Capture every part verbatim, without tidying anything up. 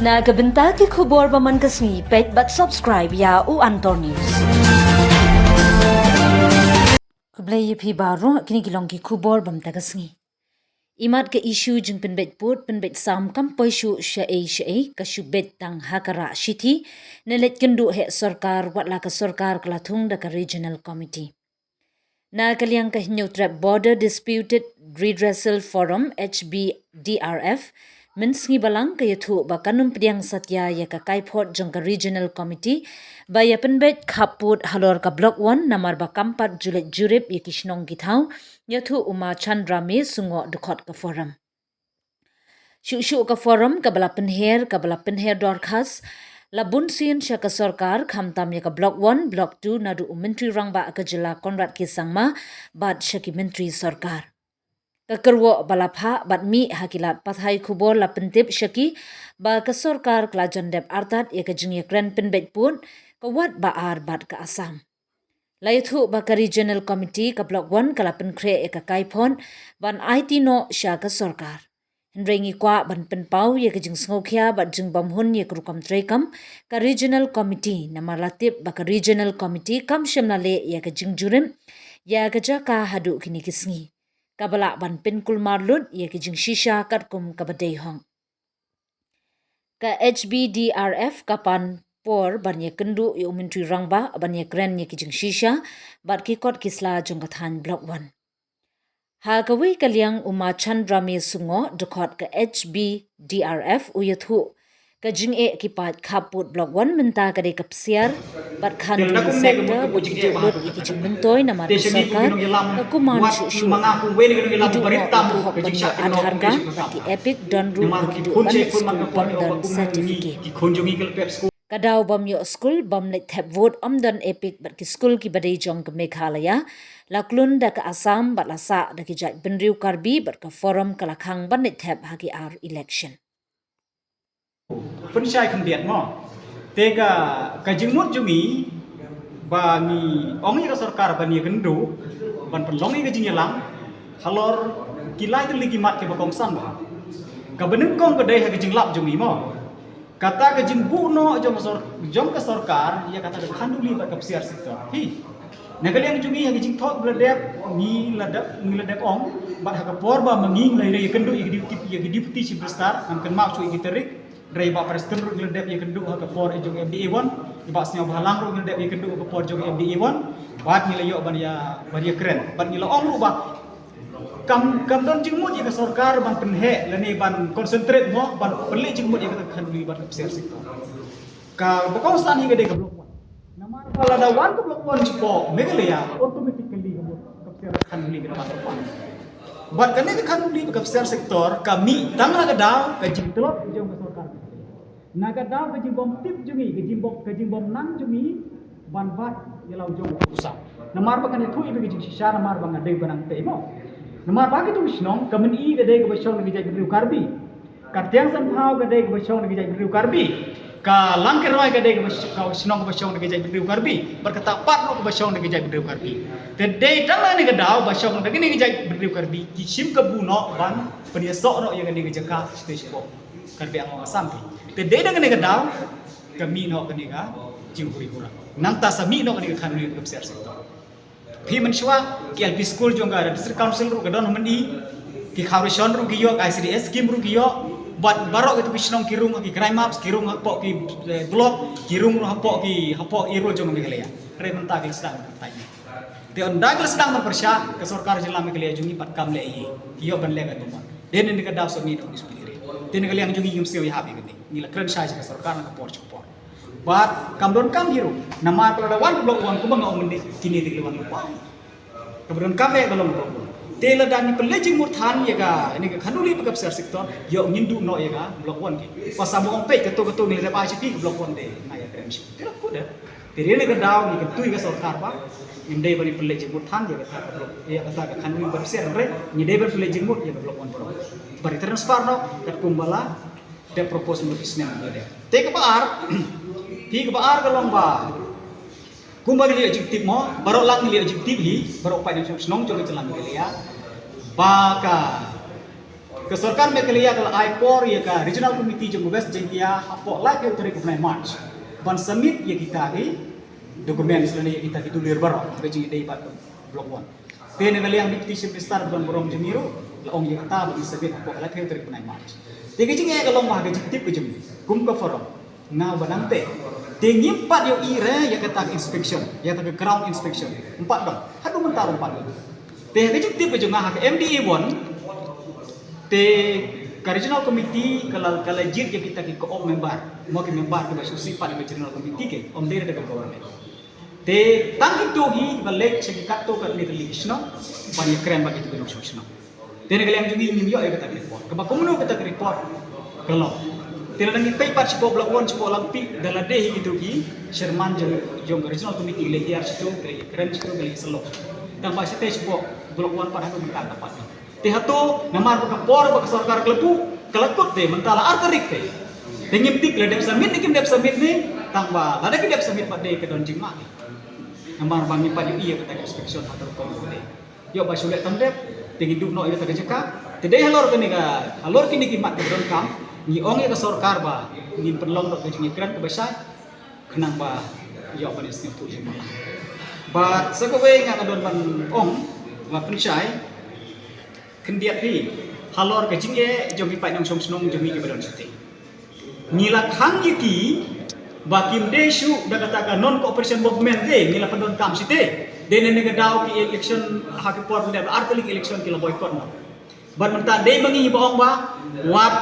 Na ka bynta ki khubor ba man ka sngi, peit bad subscribe ïa u Antor News. Khublei ïa phi baroh, kine ki long ki khubor ba mynta ka sngi. Imat ka issue jingpynbeit pud, pynbeit sam kam poi shuh shaei shaei, ka shu beit tang ha ka rah shithi, ne leit kynduh heh sorkar, wat la ka sorkar ka la thung da ka Regional Committee. Na ka liang ka Hynñiewtrep Border Disputed Redressal Forum, H B D R F, mynsngi balang ka ïathuh ba kan ym pdiang satia ïa ka kaiphod jong ka Regional Committee ba ïa pynbeit khappud halor ka Block One namar ba kam pat ju leit jurip ïa ki shnong ki thaw, ïathuh u Ma Chandra Me Sungoh, dkhot ka Forum. Shuh shuh ka Forum kaba la pynher, kaba la pynher dorkhas la bun sien sha ka sorkar, khamtam ïa ka Block One, Block Two naduh u Myntri Rangbah ka jylla Conrad K Sangma bad sha ki myntri sorkar. Ka kyrwoh ba la phah bad mih ha ki lad pathai khubor la pyntip sha ki ba ka sorkar ka la jan dep artat ïa ka jingïakren pynbeit pud, ka Wad Ba-ar bad ka Assam. La ïathuh ba ka Regional Committee ka Block One ka la pynkhreh ïa ka kaiphod ban aiti noh sha ka sorkar. Hynrei ngi kwah ban pynpaw ïa ka jingsngewkhia bad jingbymhun ïa ka rukom treikam ka Regional Committee, namar la tip ba ka Regional Committee kam shym la leh ïa ka jingjurip ïa ka jaka haduh kine ki sngi, kaba lah ban pynkulmar lut ïa ka jingshisha katkum kaba dei hok. Ka H B D R F ka pan por ban ïakynduh ïa u Myntri Rangbah ban ïakren ïa ki jingshisha bad ki kot ki sla jong ka thaiñ Block One. Ha kawei ka liang u Ma Chandra Me Sungoh, dkhot ka H B D R F, u ïathuh ka jingeh ki paid khappud Block One mynta ka dei ka psiar bad khan duli sector ba ki duh lut ïa ki jingmyntoi namar ka sorkar ka kuman shuh shuh. Ki duh noh ïa ka hok ban ïoh Aadhaar card bad ki EPIC, don ruh ba ki duh ban leit skul bym don certificate. Ka daw bym ïoh skul, bym leit thep vote, ym don EPIC bad ki skul kiba dei jong ka Meghalaya la klun da ka Assam bad la sah da ki jait bynriew Karbi bad ka Forum ka la khang ban leit thep ha ki ar election. Pynshai khyndiat mo. Te ka, ka jingmut jong ngi ba ngi ong ïa ka sorkar ban ïakynduh ban pynlong ïa ka jingïalang halor ki lai tylli ki mat kiba kongsan ba. Kaba nyngkong ka dei ha ka jinglap jong ngi mo. Kata ka jingbuh noh jong ka sor-, jong ka sorkar ïa kata ka khanduli bad ka psiar sector. Hi. Na ka liang jong ngi ha ka jingthoh ba la dep, ngi la dep, ngi la dep ong bad ha ka por ba ma ngi ngi la ïakynduh ïa ka deputy, ïa ka deputy chief minister, ngam kynmaw shuh ïa ki tarik, hynrei Bah Prestone ruh ngi la dep ïakynduh ha ka por jong MDA One, ïa Bah Sniawbhalang ruh ngi la dep ïakynduh ha ka por jong MDA One, bad ngi la ïoh ban ïa, ban ïakren, bad ngi la ong ruh ba kam, kam don jingmut ïa ka sorkar ban pynheh lane ban concentrate mo ban pynleit jingmut ïa ka khanduli bad ka psiar sector. Kaba kongsan hi ka dei ka Block One. Namar ba lada wan ka Block One shapoh Meghalaya, automatically ka mut ka psiar khanduli ka dei ban wan. Bad kane ka khanduli ka psiar sector ka mih tang na ka daw ka jingtlot jong ka sorkar. Na ka daw ka jingbym tip jong ngi, ka jingbym, ka jingbym nang jong ngi ban bat ïa la u jong u sam. Namar ba kan ïathuh ïa ka jingshisha namar ba nga dei ba nang tei mo. Namar ba kito ki shnong ka Myni ka dei kaba shong na ka jaitbynriew Karbi. Ka Tiangsynphaw ka dei kaba shong na ka jaitbynriew Karbi. Ka Langkyrwai ka dei kaba sh-, ka shnong kaba shong na ka jaitbynriew Karbi. Bad kata pat ruh kaba shong na ka jaitbynriew Karbi. Te dei tang na kane ka daw ba shong na kane ka jaitbynriew Karbi ki shim kabu noh ban pynïasoh noh ïa kane ka jaka stage four. Karbi Anglong Assam phi. Te dei na kane ka daw ka mih noh kane ka jinghuri hura. Nangta sa mih noh kane ka khanduli ka psiar sector. Phi, mynshuwa ki L P school jong ka District Council ruh ka don ha Myni, ki khaw ration ruh ki ïoh, I C D S scheme ruh ki ïoh, bad baroh kito ki shnong ki rung ha ki crime maps, ki rung hapoh ki, eh, block, ki rung ruh hapoh ki, hapoh ki ruh jong Meghalaya. Hynrei mynta ki la sdang ban pyrshah. Te ynda ki la sdang ban pyrshah, ka sorkar jylla Meghalaya jong ngi pat kam leh ei ei. Ki ïoh ban leh ka tumon. Te na kane ka daw sa mih noh kane ka spirit. Te na ka liang jong ngi ngim sngew ïahap ïa kane. Ngi la kren shai sha ka sorkar na ka por sha ka por. Bad kam donkam hi ruh. Namar ba lada wan ka Block One kumba nga ong mynne, kine te ki la wan lypa. Kaba donkam eh ka long Block One. Te lada ngi pynleit jingmut than ïa kane ka khanduli bad ka psiar sector, ïoh ngin duh noh ïa ka Block One ki. Ba sa mo ong peit kato kato ngi la dep ai sha phi ka Block One te nga ïakren sha. Te la kut eh. Te dei na ka daw ngi kyntu ïa ka sorkar ba ngim dei ban pynleit jingmut than ïa kata ka Block, ïa kata ka khanduli bad psiar, hynrei ngi dei ban pynleit jingmut ïa ka Block One baroh. Ban transfer noh katkum ba la dep propose mynta ki snem ba la dep. Te kaba ar, te kaba ar ka long ba kumba ngi la ïoh jingtip mo, baroh lang ngi la ïoh jingtip hi, baroh paid nongshong shnong jong ka jylla Meghalaya, ba ka Ka sorkar Meghalaya ka la ai por ïa ka Regional Committee jong West Jaintia hapoh laiphew tarik u bnai March ban submit ïa kita ki documents lane ïa kita ki dulir baroh ha ka jingïadei bad ka Block One. Te na ka liang Deputy Chief Minister ba don burom jong ngi ruh la ong ïa kata ba ngi submit hapoh laiphew tarik u bnai March. Te ka jingeh ka long ba ha ka jingtip ka jong ngi kum ka forum, nga ba nang te, te ngim pat ïohi re ïa kata ka inspection, ïa kata ka ground inspection. Ym pat don, haduh mynta ruh ym pat don. Te ha ka jingtip ka jong nga ha ka M D A One, te ka Regional Committee ka la, ka la jied ïa kita ki co-op member, mo ki member kiba shu siew pat ïa ka Regional Committee, ki ym dei re da ka government. Te tang kito hi kiba leit sha ki katto katne tylli ki shnong ban ïakren bad kito ki nongshong shnong. Te na ka liang jong ngi ngim ïoh ïa kata ka report. Kaba kumno kata ka report ka long? Te lada ngi peit pat shapoh Block One, shapoh Langpih, da lade hi kito ki chairman jong, jong ka Regional Committee ki leit hiar shato, ki leit kren shato, ki leit sylloh. Tang ba shatei shapoh Block One pat haduh mynta ka pat. Te hato namar ba ka por ba ka sorkar ka la buh ka la kut te, mynta la ar tarik te. Te ngim tip la dep submit ne kim dep submit ne, tang ba lada ki dep submit pat te ka don jingmah te. Namar ba ngim pat ïohi ïa kata ka inspection ha ka rukom te. Ïoh ba shu leh tang dep, te ngi duh noh ïa kata ka jaka. Te dei halor kane ka, halor kine ki mat kiba donkam, ngi ong ïa ka sorkar ba ngin pynlong noh ka jingïakren kaba shai, khnang ba ïoh ban ïasngewthuh ïa ka. Bad sa kawei nga ka don ban ong, ba pynshai, khyndiat hi halor ka jingeh jong ki paid nongshong shnong jong ngi kiba don shatei. Ngi la khang ïa ki ba kim dei shuh da kata ka non cooperation movement te, ngi la pyndonkam shatei. Dei na kane ka daw ki election ha ki por mynta ar tylli ki election ki la boycott noh. Bad mynta dei ma ngi ba ong ba wat,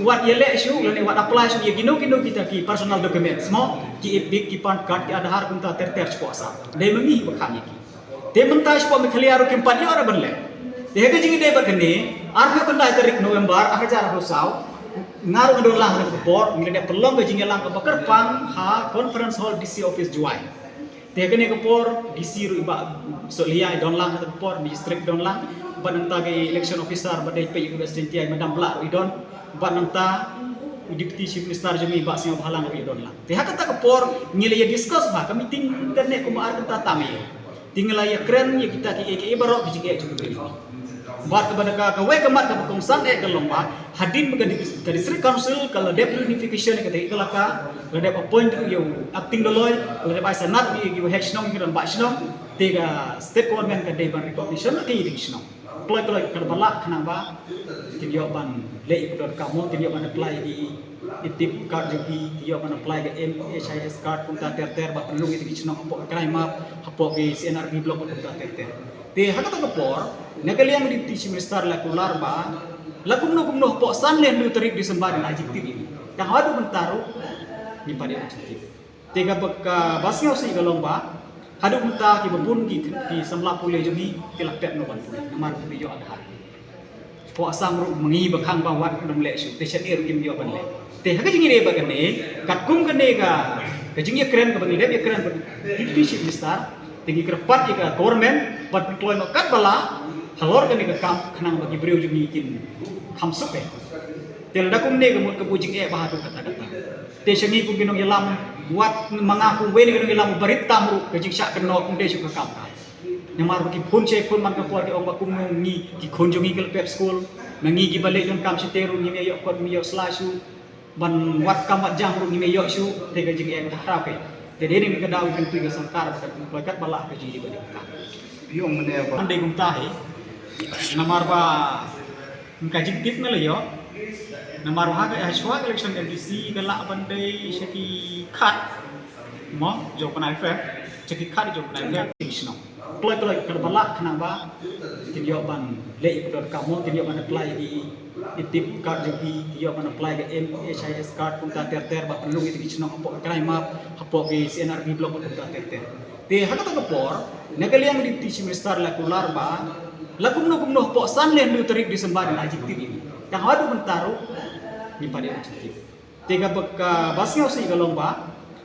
wat ïaleh shuh lane wat apply shuh ïa kino kino kita ki personal documents mo, ki EPIC, ki PAN card, ki Aadhaar kumta ter ter shapoh Assam. Dei ma ngi ba khang ïa ki. Te mynta shapoh Meghalaya ruh kim pat ïoh re ban leh. Te ha ka jingïadei bad kane, arphew khyndai tarik November ar hajar arphew saw, nga ruh nga don lang ha kane ka por, ngi la dep pynlong ka jingïalang kaba kyrpang ha Conference Hall D C Office Jowai. Te ha kane ka por D C ruh i Bah Sohliya i don lang ha kane ka por, Magistrate i don lang, bad nangta ka Election Officer ba dei peit ïa ka West Jaintia i Madam Blah ruh i don, bad nangta u Deputy Chief Minister jong ngi Bah Sniawbhalang ruh i don lang. Te ha kata ka por ngi la ïa discuss bha, ka meeting ka neh kumba ar kynta tam ïa. Te ngi la ïakren ïa kita kiei kiei baroh ki jingeh jong ki briew. Bad kaba da ka, kawei ka mat kaba kongsan eh ka long ba hadien ba ka di-, ka District Council ka la dep reunification ïa kata ka elaka, la dep appoint ruh ïa u acting doloi, la dep ai sanad ïa ki waheh shnong ki rangbah shnong, te ka state government ka dei ban recognition ïa ki shnong. Kloi kloi kaba lah khnang ba kin ïoh ban leh ïa ka donkam mo, kin ïoh ban apply ïa ki EPIC card jong ki, kin ïoh ban apply ka M H I S card kumta ter ter, ba pynlong ïa ki shnong hapoh ka Kraimap, hapoh ki C N R B block kumta ter ter. Te ha kata ka por na ka liang Deputy Chief Minister la kular ba la kumno kumno hapoh san leh hynriew tarik December ngi la jingtip ïa ki. Tang haduh mynta ruh ngim pat ïoh jingtip. Te kaba, kaba sngewsih ka long ba haduh mynta kiba bun ki, ki samla pule jong ngi ki la pep noh ban pule namar kim ïoh Aadhaar. Hapoh Assam ruh ma ngi ba khang ba wat nym leh shuh, te shane ruh kim ïoh ban leh. Te ha ka jingïadei bad kane, katkum kane ka, ka jingïakren kaba ngi dep ïakren bad Deputy Chief Minister, te ngi kyrpad ïa ka government ban pynkloi noh katba lah halor kane ka kam khnang ba ki briew jong ngi kin kham suk eh. Te lada kumne ka mut ka buh jingeh ba haduh katta katta. Te sha ngi kum ki nongïalam, wat ma nga kum uwei na ki nongïalam uba rit tam ruh, ka jingshah kynnoh ym dei shuh ka kam ka. Namar ba ki phone sha phone man ka por ki ong ba kumno ngi, ki khun jong ngi ki la pep skul, ma ngi kiba leit donkam shatei ruh ngim ïoh kot, ngim ïoh sla shuh, ban wad kam wad jam ruh ngim ïoh shuh, te ka jingeh ka khraw kei. Te dei na kane ka daw ngi kyntu ïa ka sorkar ba kan pynkloi katba lah ka jingïadei bad ka kam. Ïong mynne ba. Hynrei kumta hi, namar ba ka jingtip nga la ïoh, namar ba ha ka, ha shuwa ka election M D C ka lah ban dei sha ki khad, mo, jong u bnai Feb, sha ki khad jong u bnai Feb, ki shnong. Kloi kloi kaba lah khnang ba kin ïoh ban leh ïa ka donkam mo, kin ïoh ban apply ïa ki EPIC card jong ki, kin ïoh ban apply ka M H I S card kumta ter ter, ba pynlong ïa ki shnong hapoh Kraimap, hapoh ki C N R B block kumta ter ter. Te ha kata ka por na ka liang Deputy Chief Minister la kular ba la kumno kumno hapoh san leh hynriew tarik December ngi la jingtip ïa ki. Tang haduh mynta ruh ngim pat ïoh jingtip. Te kaba, kaba sngewsih ka long ba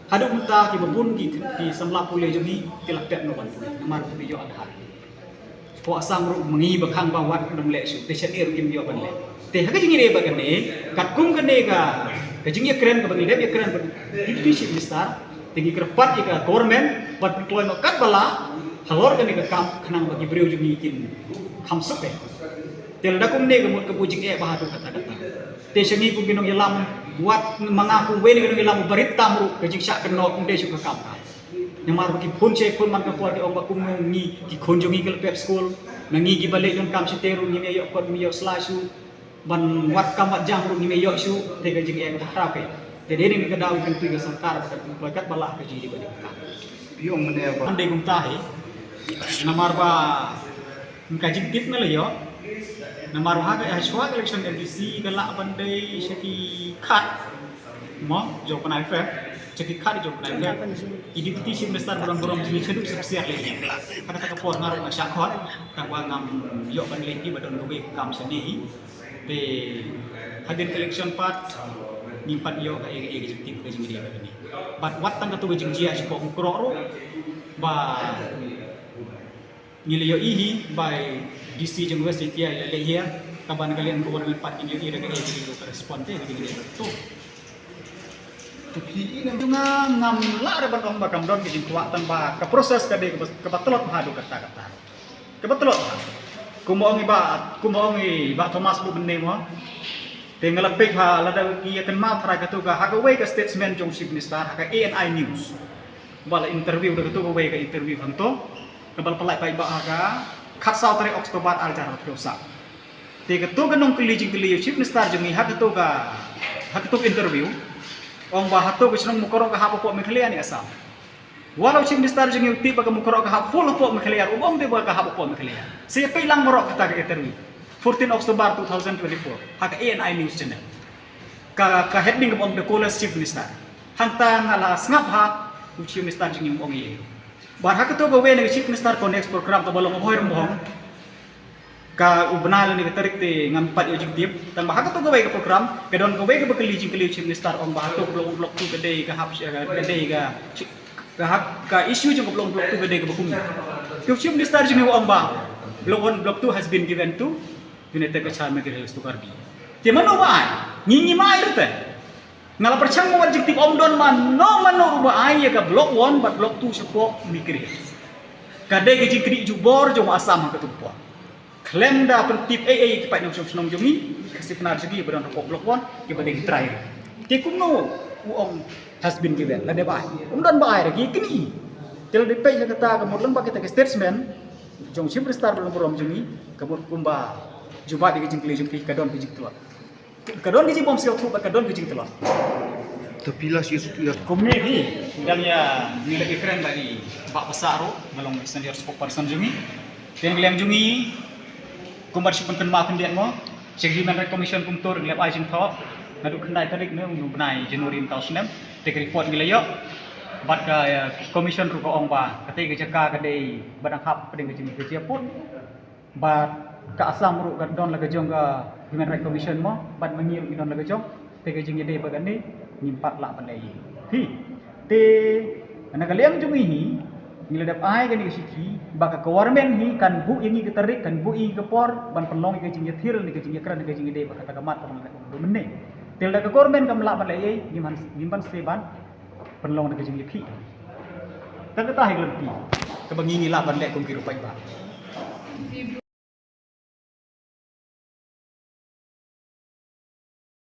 haduh mynta kiba bun ki, ki samla pule jong ngi ki la pep noh ban pule namar kim ïoh Aadhaar. Hapoh Assam ruh ma ngi ba khang ba wat nym leh shuh, te shane ruh kim ïoh ban leh. Te ha ka jingïadei bad kane, katkum kane ka, ka jingïakren kaba ngi dep ïakren bad Deputy Chief Minister, te ngi kyrpad ïa ka government ban pynkloi noh katba lah halor kane ka kam khnang ba ki briew jong ngi kin kham suk eh. Te lada kumne ka mut ka buh jingeh bha haduh katta katta. Te sha ngi kum ki nongïalam, wat ma nga kum uwei na ki nongïalam u barit tam ruh, ka jingshah kynnoh ym dei shuh ka kam ka. Namar ba ki phone sha phone man ka por ki ong ba kumno ngi, ki khun jong ngi ki la pep skul, na ngi kiba leit donkam shatei ruh ngim ïoh kot, ngim ïoh sla shuh. Ban wad kam wad jam ruh ngim ïoh shuh, te ka jingeh ka hraw phi. Te dei na ka daw ngi kyntu ïa ka sorkar ba kan pynpoi katba lah ka jingdei bad ka kam. Phi ong mynne ba, ym dei kumta hi. Namar ba ka jingtip nga la ïoh. Namar ba ha ka, ha shuwa ka election MDC ka lah ban dei sha ki khat, mo, jong u bnai Feb, sha ki khat jong u bnai Feb, i Deputy Chief Minister ba don burom jong ngi shaduh sha psiar lei. Ha kata ka por nga ruh nga shah khot, tangba ngam ïoh ban leit hi ba don kawei ka kam shane hi. Te hadien ka election pat ngim pat ïoh kaei kaei ka jingtip ka jingïadei bad kane. Bad wat tang kato ka jingjia shapoh Mukroh ruh ba ngi la ïohi hi ba i DC jong West Jaintia i la leit hi, kaba na ka liang ka government pat ngim ïohi da kaei kaei ka respond te ka jingïadei bad kato. To phi i ne nga ngam lah re ban ong ba kam don ka jingkwah, tangba ka process ka dei kaba, kaba tlot bha haduh katta katta. Kaba tlot bha. Kumba ong i Bah, kumba ong i Bah Thomas Lup mynne mo. Te nga la peit bha lada ngi ïa kynmaw tharai kato ka ha kawei ka statement jong Chief Minister ha ka ANI News. Ba la interview da kato kawei ka interview hangto. Kaba la pynlait paidbah ha ka khatsaw tarik October ar hajar arphew saw. Te kato ka nongkylli jingkylli ïa u Chief Minister jong ngi ha kato ka, ha kato ka interview, ong ba hato ka shnong Mukroh ka hap hapoh Meghalaya ne Assam. Wat la u Chief Minister jong ngi u tip ba ka Mukroh ka hap full hapoh Meghalaya, um ong te ba ka hap hapoh Meghalaya. Sa ïa peit lang baroh kata ka interview, fourteen October two thousand twenty-four, ha ka ANI News Channel. Ka, ka heading kaba ong The Coolest Chief Minister. Hangta nga la sngap ha u Chief Minister jong ngi um ong ei ei. Bad ha kato kawei na ka Chief Minister Connects program kaba long ha Bhoirymbong, ka u bnai lane ka tarik te ngam pat ïoh jingtip. Tangba ha kato kawei ka program ka don kawei kaba kylli jingkylli u Chief Minister, ong ba hato ka Block One Block Two ka dei ka hap, ka dei ka, ka hap, ka issue jong ka Block One Block Two ka dei kaba kumno. Ka u Chief Minister jong ngi u ong ba Block One Block Two has been given to United Kachar Meghalaya Hills, to Karbi. Te mano ba ai? Ngi ngim ai ruh te. Nga la pyrshang ban wad jingtip, ym don mano mano ruh ba ai ïa ka Block One bad Block Two shapoh Meghalaya Hills. Ka dei ka jingknieh jubor jong u Assam ha kato ka por. Khlem da pyntip ei ei ki paid nongshong shnong jong ngi, ki Khasi Pnar jong ngi ba don hapoh Block One, kiba dei ki trai. Te kumno u ong has been given, lada ba ai? Um don ba ai, ruh ki knieh. Te lada peit ha kata ka mut lyngba kita ki statement jong Chief Minister ba long burom jong ngi, ka mut kumba jubab ïa ka jingkylli jong phi ka don ka jingtlot. Ka don ka jingbymsngewthuh bad ka don ka jingtlot. To phi la shu ïa, kumne hi, dang ïa, ngi la ïakren bad i Bah Passah ruh, ba long senior spokesperson jong ngi. Te na ka liang jong ngi, kumba shu pynkynmaw khyndiat mo, sha ka Human Rights Commission kumto ruh ngi la ai jingthoh naduh khyndai tarik ne u bnai January mynta u snem. Te ka report ngi la ïoh. Bad ka, eh, commission ruh ka ong ba katei ka jaka ka dei ba dang hap pdeng ka jingïakajia pud. Bad ka Assam ruh ka don la ka jong ka Human Rights Commission mo, bad ma ngi ruh ngi don la ka jong, te ka jingïadei bad kane ngim pat lah ban leh ei ei. Hi. Te na ka liang jong ngi hi, ngi la dep ai kane ka shithi ba ka government hi kan buh ïa ngi ka tarik, kan buh ïa ngi ka por ban pynlong ïa ka jingïathir ne ka jingïakren ne ka jingïadei bad kata ka mat ka ban leh kumno mynne. Te lada ka government kam lah ban leh ei ei, ngim ban, ngim ban sngewbha ban pynlong da ka jingïakhih. Tang kata hi ka lynti kaba ngi ngi lah ban leh kum ki ruh paidbah.